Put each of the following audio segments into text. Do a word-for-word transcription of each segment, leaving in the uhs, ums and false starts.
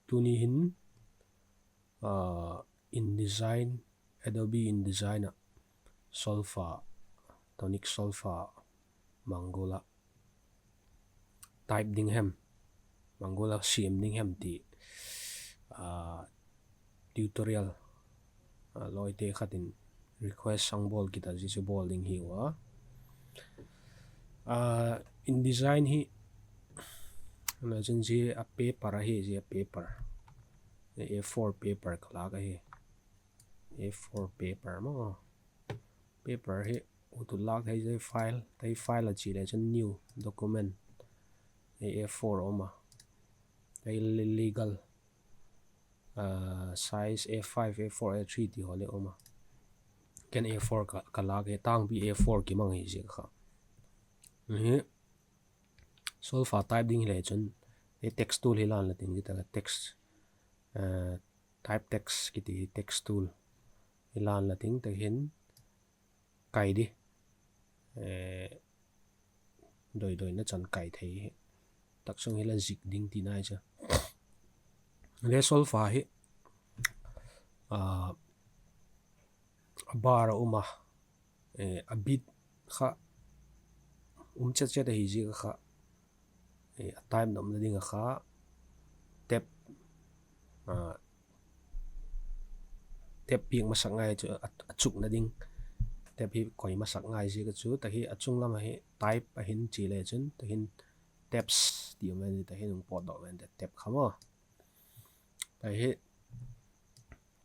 tuni hin InDesign, Adobe InDesign ah solfa, tonic solfa, mangul ah type ding hem, mangul ah siam ding hem ti tutorial lawite khat in request a hung bawl kit a, zia chu bawl ding hiu a. InDesign hi, la chun zia a paper ahi, zia paper, A four paper ka lâk ahi. A four paper maw. Paper hi ut ut lâk thei, zia file, tai file a chia le chun new document, A four um a, tai legal size A five, A four, A three ti haw le um a. Ken A four ka lâk hi, tângpi A four kimang hi ziak kha. Hi solfa type ding hile chun, text tool hi lan la ding, zia tak ah text, type text kiti hi text tool hi lan la ding, tak hin kai di, doi doina chan kai thei hi, tak sung hi la zik ding tina chu. Le solfa hi a bar a um a, a beat kha um chet chet ahi ziak a kha, a type nopna ding a kha tab, tab piak masak ngai chu, a chukna ding tab hi koi masak ngai ziak a chu, tak hi a chung lam ah hi type a hin chia le chun, tak hin tabs ti um ven, tak hin hung pawtdok ven, tab kha maw. Tak hi,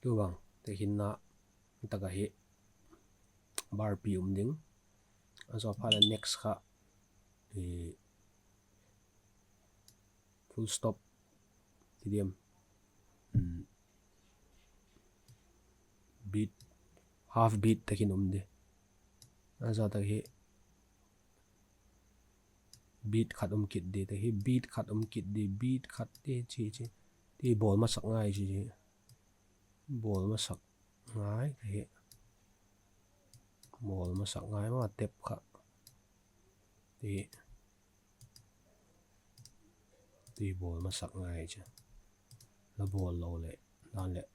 tu bang, tak hin a, tak ah hi bar pi um ding. A zaw phat leh next kha full stop ti diam, beat, half beat tak hin um di. A zaw tak hi beat khat um kit di, tak hi beat khat um kit di, beat khat ti chi chi, ti bawl masak ngai chi chi, bawl masak ngai tak hi, bawl masak ngai ma tab kha, ti, ti bawl masak ngai chu, la bawl lo leh dan leh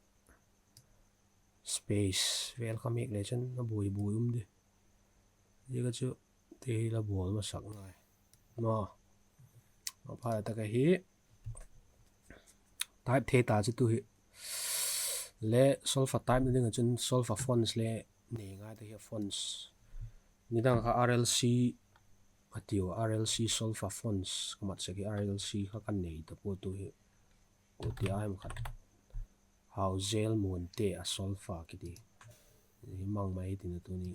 space vel kha mêk le chun a buai buai um di. Zia kha chu ti hi la bawl masak ngai maw. A pha tak ahi, type thei ta chu tu hi. Le solfa type na ding ah chun solfa fonts le nei ngai ta hi, fonts. Nidang kha RLC a tiu, RLC solfa fonts ka mat sek hi, RLC kha ka nei ta pua tu hi. Tia hem khat, Hauzel Muante a solfa kiti hi mang mai hi tina tuni.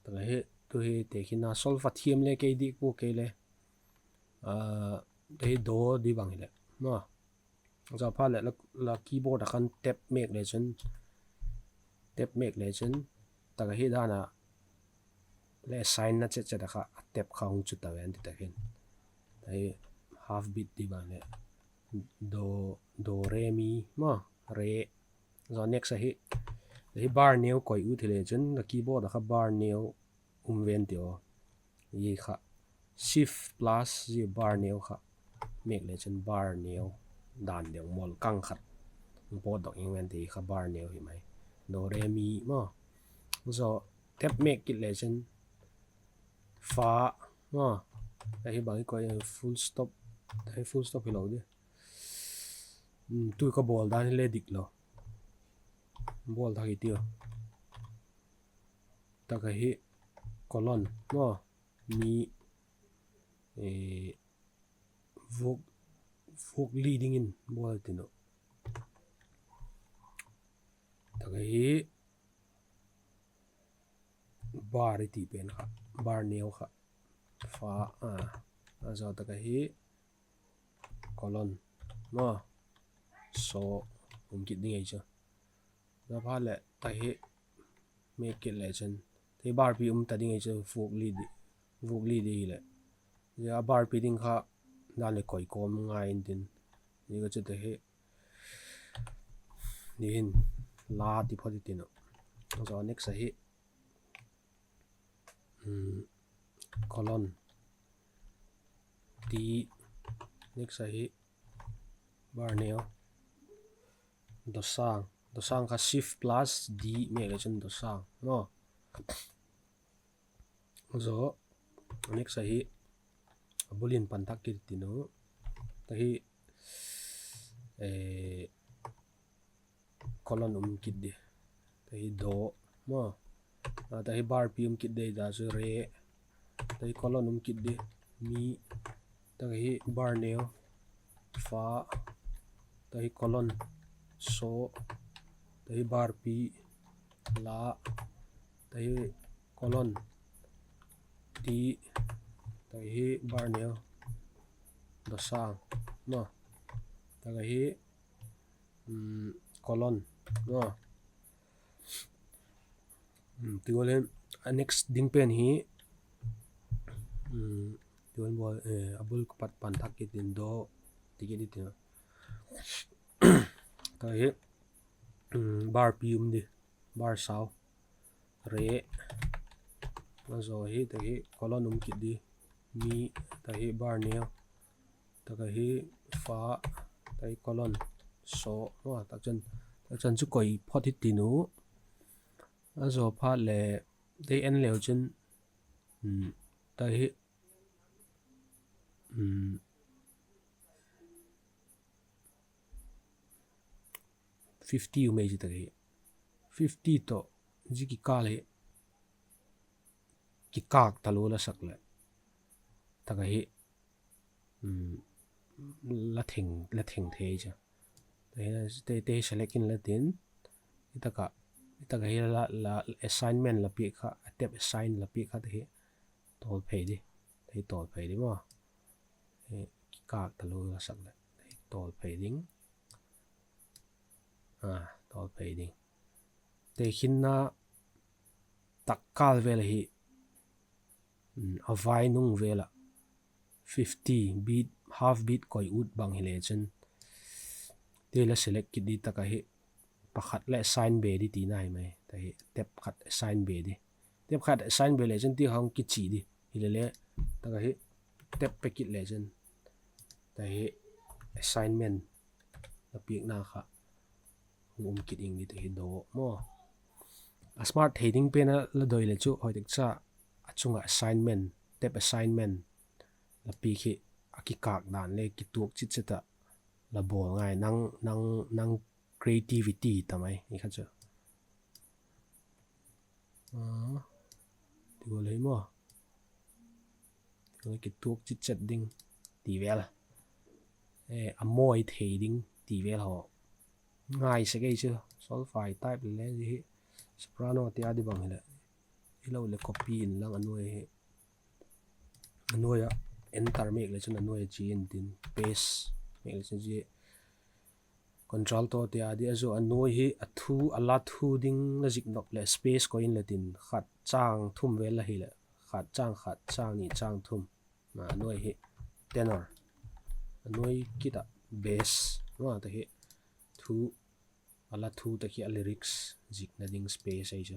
Tak ahi, tu hi tekhin a solfa thiam le kei dik pua kei le, tak hi do di bang hileh maw. Zaw phat leh la keyboard ah khan tab mêk le chun, tab mêk le chun, tak ahi dan a le sign na chet chet a kha a tab kha hung chu ta ven ti tak hin. Tak hi half beat di bang leh, do, do re mi maw, re. Zaw next ahi, tak hi bar neu koi ut hile chun la keyboard ah kha bar neu um ven ti aw. Zia kha shift plus zia bar neu kha mêk le chun bar neu dan deu mawl kang khat hung pawtdok ing ven ti kha bar neu hi mai. Do re mi maw. Zaw tab mêk kit le chun fa maw. Tak hi bang i koi, full stop, tak hi full stop hilo di. Tu ka bawl dan hile dik lo, bawl thak hi tiu. Tak ahi, colon maw, mi, vuak li dingin bawl tin uh. Tak ahi, bar i ti pen kha, bar neu kha, fa, a zaw tak ahi, colon maw, so, um kit ding ahi chu. Zaw phat leh tak hi mêk kit le chun, tak hi bar pi um ta ding ahi chu, vuak li di hileh. Zia a bar pi ding kha dan leh koi kawm ngai intin, zia kha chu tak hi, di hin, la ti phot i tin uh. Zaw next ahi, colon, ti, next ahi, bar neu, Dawsâng, dawsâng kha Shift plus D mêk le chun dawsâng maw. Zaw, next ahi, a bul in pan thak kit tin u. Tahi, colon um kit di. Tahi daw maw. Tahi bar pi um kit di, da chu re. Tahi colon um kit di, mi. Tahi bar neu, fa. Tahi colon, saw. Tahi bar pi, la. Tahi colon, ti. Tahi bar neu, dawsâng maw. Tahi colon maw. Ti gual hin, a next ding pen hi, ti gual, a bul ka pat pan thak kit in daw, ti kit i ti. Tahi bar pi um di, bar sau, re. A zaw hi tahi colon um kit di, mi. Tahi bar neu, tahi fa, tahi colon, saw. Tak chan chu koi phot hi tin u. A zaw phat leh, dei en leu chun, tahi fifty um ei chi tak ahi. Fifty tawh zia kikâl hi kikâk talua la sak leh, tak ahi, la theng thei chu. Te hi select in la tin, i tak ah hi la assignment la piak kha, a tab assign la piak kha, te hi tawlphei di, te hi tawlphei di maw. Kikâk talua la sak leh, te hi tawlphei ding. Tawlphei ding. Tekhinna tak kâl vel ahi, a vai nung vel ah fifty beat, half beat koi ut bang hile chun, te la select kit di tak ahi, pakhat le assign be di tina hi mai. Tahi tab khat assign be di. Tab khat assign be le chun ti hung kichi di. Hilele, tak ahi, tab pe kit le chun, tahi assignment la piakna kha hung um kit ing di, tahi daw maw. A smart thei ding pen a la doi le chu hoi tak cha, a chung ah assignment, tab assignment la piak hi, a kikâk dan le kituak chitchet ah la bawl ngai, nang creativity ta mai i kha chu. Ti gual hi maw. Kituak chitchet ding ti vel, a mawi thei ding ti vel haw ngai sek ei chu. Solfa type le le zia hi, soprano te a di bang hileh, hilo leh copy inlang a nuai ah enter mêk le chun a nuai a chia intin, paste mêk le chun zia contralto te a di a zaw a nuai hi a thu, a la thu ding la zik nop leh space koi inla tin, khat châng thum vel la hileh, khat châng khat, châng ni, châng thum. A nuai hi tenor, a nuai kit ah bass, a tahi thu, a la thu tak hi a lyrics zikna ding space ei chu.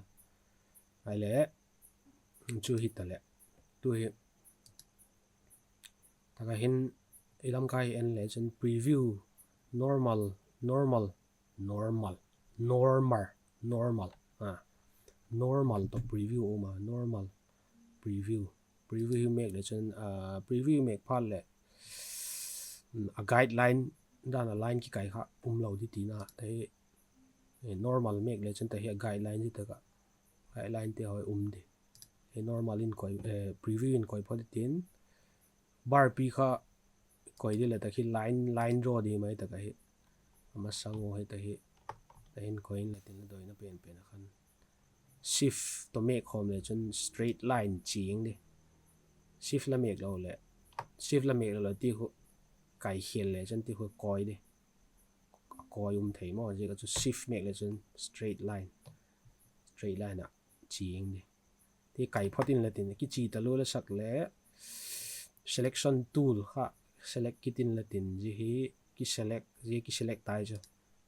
Ahileh, chu hitaleh, tu hi tak ah hin i lamkai hi en le chun preview, normal, normal, normal, normal, normal tawh preview um a, normal, preview, preview hi mêk le chun, preview mêk phat leh, a guideline dan a line kikai kha um lo di tina, tahi normal mêk le chun tahi a guideline di tak ah, guideline te haw um di. Normal in, preview in koi phot i tin, bar pi kha koi di leh tak hi line, line draw di mai tak ahi. A masang u hi tak hi, tak hin koi inla tin la doina pen pen a khan shift tawh mêk khawm le chun straight line chiang di. Shift la mêk lo leh, shift la mêk lo leh ti khu, kaikhial le chun ti khu koi di. A koi um thei maw, ziak a chu shift mêk le chun straight line, straight line ah chiang di. Ti kai phot inla tin, kichi talua la sak leh selection tool kha select kit inla tin, zia hi kiselect, zia kiselect tai chu.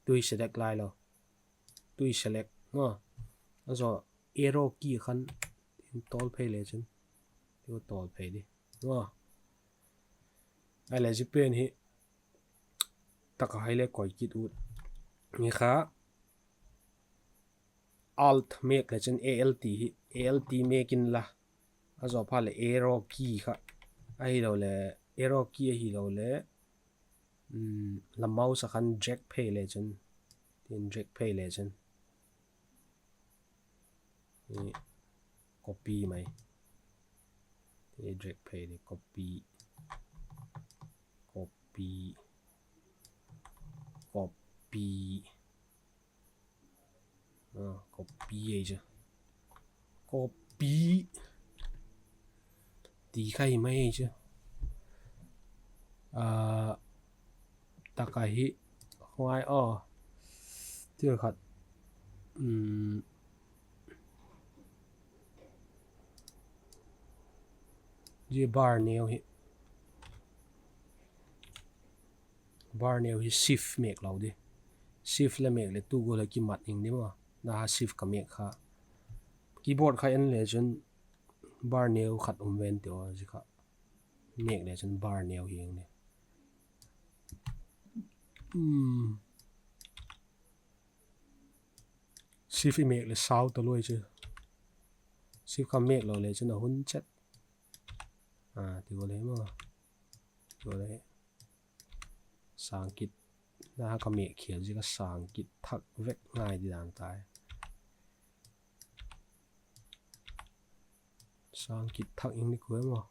Tu hi select lai lo. Tu hi select maw. A zaw arrow key khan tin tawlphei le chun, ti tawlphei di maw. Ahileh zia pen hi tak ah hile koi kit ut. Ni kha Alt mêk le chun Alt hi, Alt mêk inla, a zaw phat leh arrow key kha, ahiloleh arrow key ahiloleh la mouse a khan drag phei le chun, tin drag phei le chun copy mai, drag phei le copy, copy, copy, copy ei chu, copy ti kha hi mai ei chu. Tak ahi, khawngai aw, thil khat, zia bar neu hi, bar neu hi shift mêk lo di, shift la mêk leh tu gual a kimat ing di maw, na ha shift ka mêk kha, keyboard kha en le chun bar neu khat um ven ti aw, zia kha mêk le chun bar neu hi ing di. Shift i mêk leh sau ta luai chu, shift kha mêk lo le chun a hun chet, ti gual hi maw, ti gual hi, sâng kit, na ha ka mêk khial zia ka sâng kit thak vek ngai di dan tai. Sâng kit thak ing di kua maw,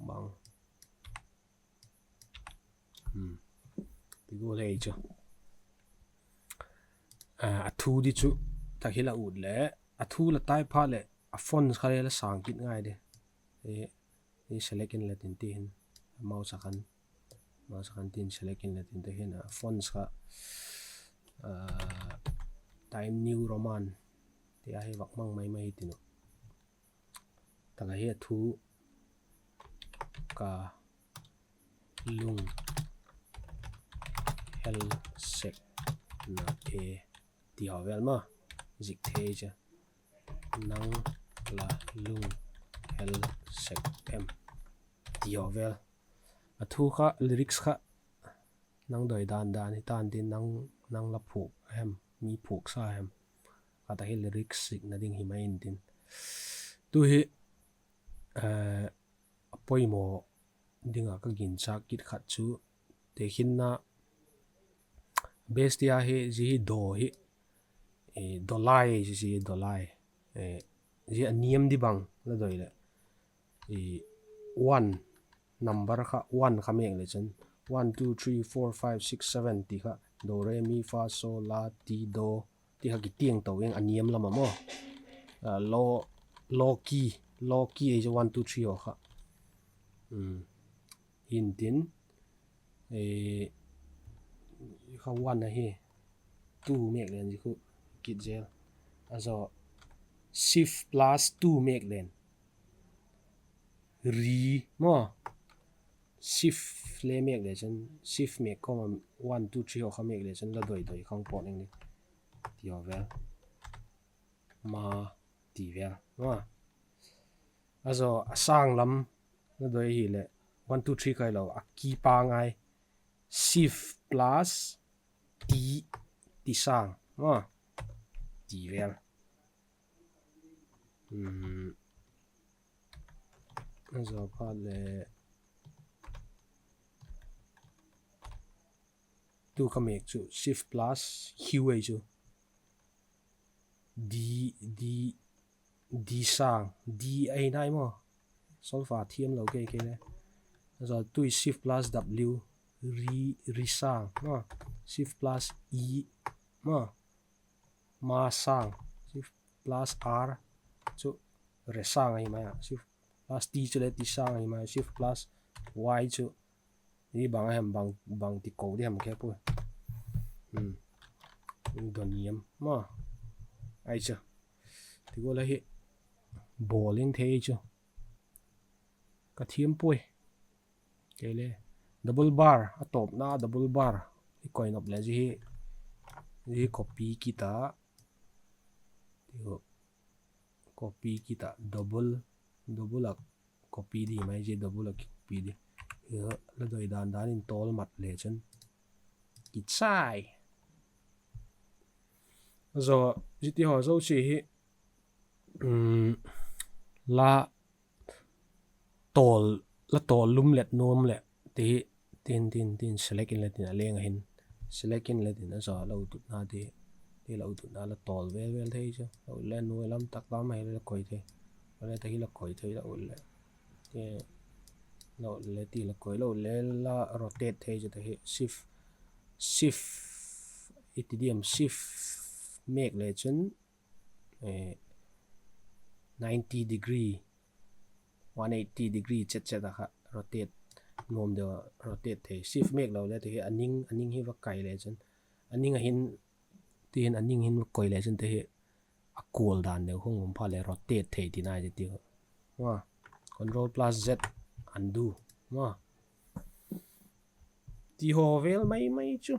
bang, ti gual hi chu. A thu di chu tak hi la ut le, a thu la tai phat leh a fonts kha le la sâng kit ngai di. Select inla tin ti hin, mouse a khan, mouse a khan tin select inla tin ti hin, a fonts kha Times New Roman ti ahi vak mang mai mai hi tin uh. Tak ahi, a thu ka lung hel sek na e ti haw vel maw, zik thei chu, nang la lung hel sek em ti haw vel. A thu kha, lyrics kha nang doi dan dan hi tan tin, nang la phuak hem, mi phuaksa hem, khat ahi, lyrics zikna ding hi mai intin. Tu hi a poimaw ding ah ka ginchâk kit khat chu, tekhinna, bass ti ahi, zia hi do hi, do lai, zia do lai, zia a niam di bang la doi leh, one, number kha one kha mêk le chun, one two three four five six seven ti kha, do re mi fa so la ti do ti kha kitiang to ing a niam lam a maw, low key, low key ei chu one two three haw kha, hintin, kha one ahi, two mêk len zia khu kit zel, a zaw shift plus two mêk len, ri maw, shift le mêk le chun, shift mêk kawm a one two three haw kha mêk le chun la doi doi khang pawt ing di, ti haw vel, ma, ti vel maw. A zaw a sâng lam la doi hileh, one two three kha hilo, a key pa ngai, shift plus ti, ti sâng maw, ti vel. A zaw phat leh, tu ka mêk chu shift plus q ei chu, di, di, di sâng, di ahi nai maw, solfa thiam lo kei kei le, a zaw tu shift plus w, ri, ri sâng maw, shift plus e maw, ma sâng, shift plus r chu, re sâng ahi mai a, shift plus t chu le ti sâng ahi mai, shift plus y chu, i bang a hem, bang ti ko di hem khe pui, do niam maw, ai chu, ti gual ahi, bawl in thei chu, ka thiam pui, kei le, double bar, a tawpna double bar i koi nop leh, zia hi copy kit a, copy kit a, double, double a copy di mai, zia double a ki copy di, la doi dan dan in tawl mat le chun, kichai, Zaw, zia ti haw zosia hi, la tawl, la tawl lum let nuam leh ti hi, tin, tin, tin, select in le tin a leng a hin, select in le tin a zaw la ututna ti, ti la ututna la tawl vel vel thei chu, la ut le nuai lam tak lam ahi le la koi thei, le ta hi la koi thei la ut le, ti, la ut le ti la koi la ut le la rotate thei chu ta hi shift, shift, i ti diam shift mêk le chun, ninety degree, one eighty degree chet chet a kha rotate, nuam deu rotate thei. Shift mêk lo le ti hi a ning, a ning hi va kai le chun, a ning a hin, ti hin a ning hin va koi le chun ti hi a kual dan deu hung um phat le rotate thei ti nai ti ti. Control plus Z, undo. Ti haw vel mai mai chu.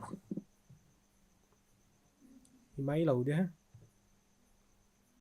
Hi mai lo de.